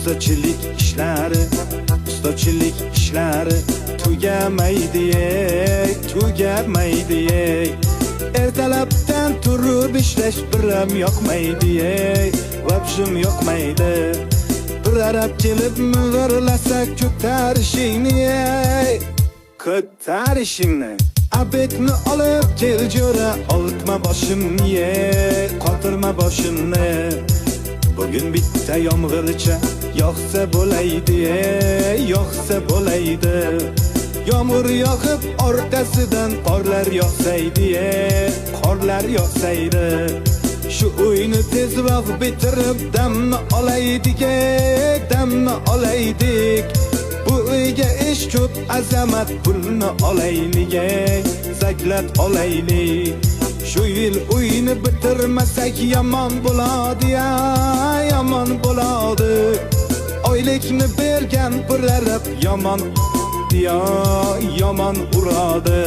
Ustachilik ishlari, ustachilik ishlari tugamaydi, ey, tugamaydi, ey. Ertalabdan turib ishlash biram yoqmaydi, ey, vobshim yoqmaydi. Bir arab kelib mivirlasa, ko'tarishingni, ey, ko'tarishingni. Обед ni olib kel, jo'ra, oltma boshimni, ey, qotirma boshimni. Bugun bitta yomg'ircha yog'sa bo'laydi, ey, yog'sa bo'laydi. Yomg'ir yog'ib, orqasidan qorlar yog'saydi, ey, qorlar yog'saydi. Shu uyni tezroq bitirib damni olaydik, ey, damni olaydik. Bu uyga ish ko'p, azamat, pulni olaylik, ey, zaklat olaylik. Shu yil uyni bitirmasak, yomon bo'ladi ya, yomon bo'ladi. Oylikni bergan prorab yomon yo, yomon uradi.